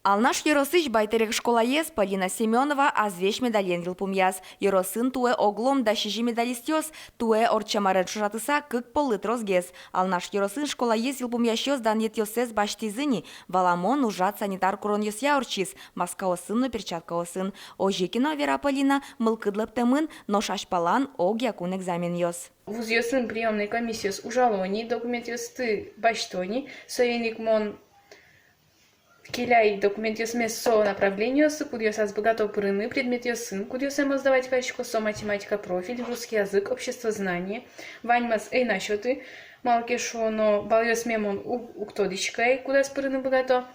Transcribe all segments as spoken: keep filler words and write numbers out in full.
Алнаш ёросысь Байтерек школаез Полина Семёнова азвесь медальен йылпумъяз. Ёросын туэ оглом дас сизьым медалистъёс, туэ ортчем арен ӵошатыса кык поллы тросгес. Алнаш ёросын школаез йылпумъясьёс данъетъёссэс басьтӥзы ни, валамон, ужрад санитар куронъёсъя ортчиз, маскаосын но перчаткаосын. Озьы ке но, вера Полина, мылкыд лэптэмын, нош азьпалан огъя кун экзаменъёс. Вузъёсын приёмной комиссиос ужало ни, документъёсты басьто ни, соин ик мон келяй документъёсме со направлениосы, кудъёсаз быгато пырыны, предметъёсын, кудъёсэ мон сдавать карисько, со математика профиль, русский язык, обществознание. Ваньмаз ӧй на сёты, малы ке шуоно балъёсме мон уг, уг тодӥськы ай, кудаз пырыны быгато.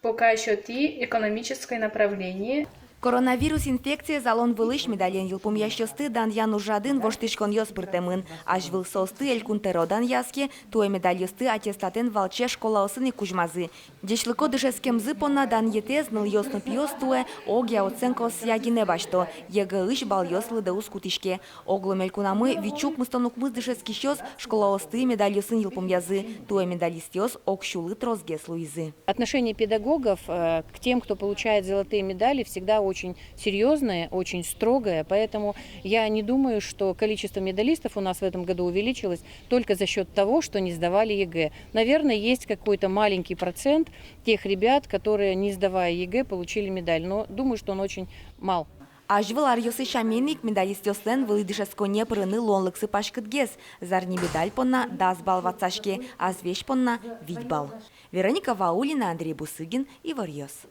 Пока сётӥ экономическое направление. Коронавирус инфекциез алон вылысь медальен йылпумъясьёсты данъян ужрадын воштӥськонъёс пыртэмын. Азьвыл соосты Элькун тӧро данъяз ке, туэ медальёсты аттестатэн валче школаосын ик кузьмазы. Ӟечлыко дышетскемзы понна данъетэз нылъёс но пиос туэ огъя оценкаосъя гинэ басьто, ЕГЭ-ысь балъёс лыдэ уз кутӥське. Оглом элькунамы вить сю укмыстон укмыс дышетскисьёс школаосты медальёсын йылпумъязы, туэ медалистъёс ог сюлы тросгес луизы. Отношение педагогов, э, к тем, кто получает золотые медали, всегда очень серьёзное, очень строгое. Поэтому я не думаю, что количество медалистов у нас в этом году увеличилось только за счёт того, что не сдавали ЕГЭ. Наверное, есть какой-то маленький процент тех ребят, которые, не сдавая ЕГЭ, получили медаль. Но думаю, что он очень мал. Азьвыл аръёсы сямен ик медалистъёслэн вылӥ дышетсконэ пырыны луонлыксы паськытгес. Зарни медаль понна дас балл ватсаське, азвесь понна вить балл. Вероника Ваулина, Андрей Бусыгин, «Иворъёс».